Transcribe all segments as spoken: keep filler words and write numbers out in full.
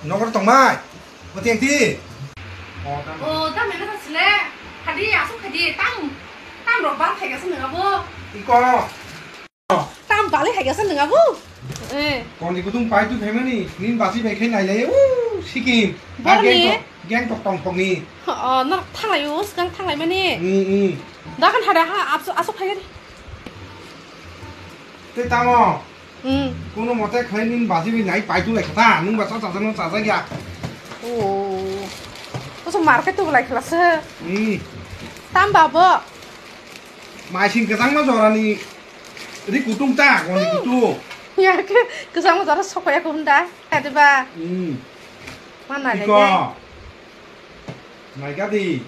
Nokar tongmai. Boteng ti. O, tamo. O, tamo na sile. Hadi, asuk hadi, tam, tam rok bal khai gasa nang abo. Iko. Tam bal khai gasa nang abo. Eh. Kondi kutung pai tu phaimani, nin basi bai khai nai lai, u, Sikkim. Bor ni? Gangtok, Gangtok tongthok ni. O, nor thanglai o, sgang thanglai mani. Hmm, hmm. Dakan hada ha, asuk, asuk khai gadi. Te tamo. Hmm. Kuno mote khlai nin basi bai nai pai tu lai kha ta, nung ba cha cha no cha cha ya. O. Oso market tu lai khlasa. Hmm. Tam babo. Mai sing kwchangma jorani ri kutung ta, goni kutung. Ya ke kwchangma jora sokya ko hunda. Kade ba. Hmm. Mana iko. Naikha di.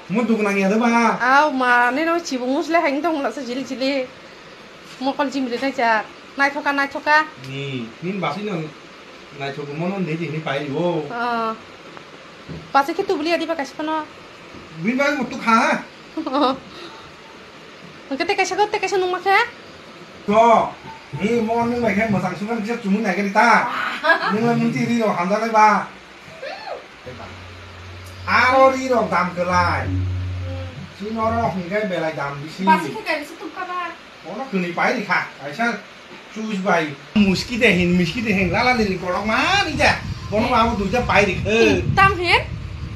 Mo duk nang ya de ba? Aw, ma, nino chibung musle haing tong la sa jili jili. Mokol jimri nai cha. Naithoka, naithoka. Ni, nin basi no naithok mo no de di ni pai ri o. Ah. Basi ke tu buli adi ba kasi kono. Bin ba mo tu kha. Hwnkhe tei kaisa, tei kaisa nungma khe? To, ni mo nung bai khe mwchang sukha ni kisa chumui nai khe ta. Nung le nung ti ri rok hamjak lai ba. Aro ri rok dam kwlai. Chini oro hwnkhe belai dam bisi. Basi khe kaisa tungkha ba. Ono kwni pai ri kha. Kaisa Chuj bai. Muski de hin, miski de hin, lala lili kolok mani de. Bono abo duita pai ri khe. Tam hin?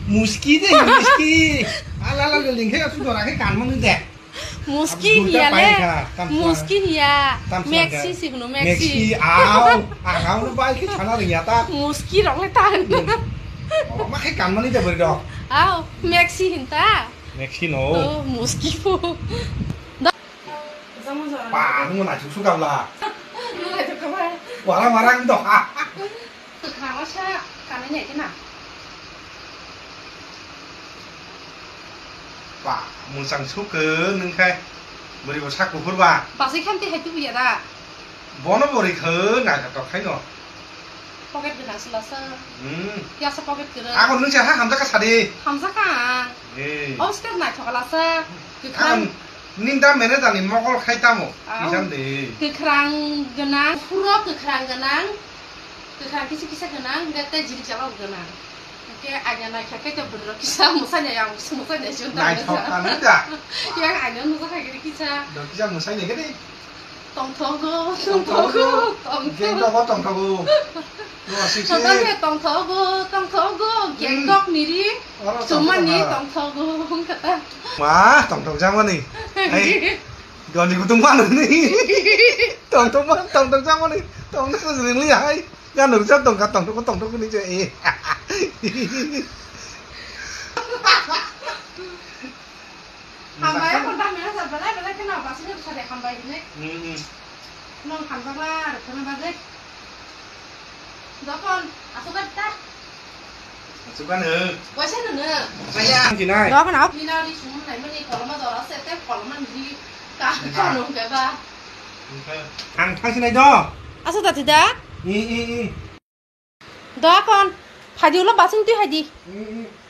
Muski de hin, miski. A lala lili khe, tu dora khe kan mani de. Muski hiya le. Muski hiya. Maxi si kuno, maxi. Maxi, aw. Ang aw no bai khe chana ri ya ta. Muski rok le ta hin. Ma khe kan mani de bari dok. Aw, maxi hin ta. Maxi no. Oh, muski po. Ba, nung naithok sukabla. Nung naithok kha ba. Wara wara ang doha. Kwkhwrang o sa kanwi nai khe na. Ba, mwchang sukhe nung khe. Bwrwi bo sak kuphur ba. Basi khamti hai tubu ya da. Bono bwrwi khe naithotok khaino. Pocket gwnang se lasa. Hmm. Yasa pocket kwrwi. Ako nung se ha hamjak kha sadi. Hamjak kha ang. Eh. Obwswk naithok lasa. Kwkhwrang. Ako ning da manager ni mokol khai tamo. Au. Kisam de. Kwkhwrang gwnang, phuro kwkhwrang gwnang. Kwkhwrang kisa kisa gwnang, hwnkhe tei jili chala bo gwnang. Hwnkhe aina naikha khe tei bwrwi rok kisa mwsanya yang kisa mwsanya se wngkha. Naithok kha nung da. Yang aina nukha khe kisa. Do kisa mwsanya khe de. Tongthogo, tongthogo, tongthogo. Geng dogo tongthogo. Tongthogo, tongthogo, geng dok niri. Oro chumani tongthogo, wngkha ta. Ma, tongthok jamani. Hai, doni kutung mano ni. Tongthok ma, tongthok jamani. Tongthok ko jeng li hai. Ga nurjak tongkha, tongthok ko, tongthok ni je. Hambai, khoroknwi manager belai belai kheno basino bwsadi hambai hinwi. Hmm, hmm. Nwng hamjakma rwkthana bagwi. Dokon, aswk ta? Aswk ano. Waisa nono. Maya. Thansinai. Dokon, au. Nina ri sumung naimani koloma dora se te koloma niji ka kanu keba. Ang thangsinai do. Aswk ta tida? I, i, i. Dokon, phadi ulo basing twi haidi. I, i.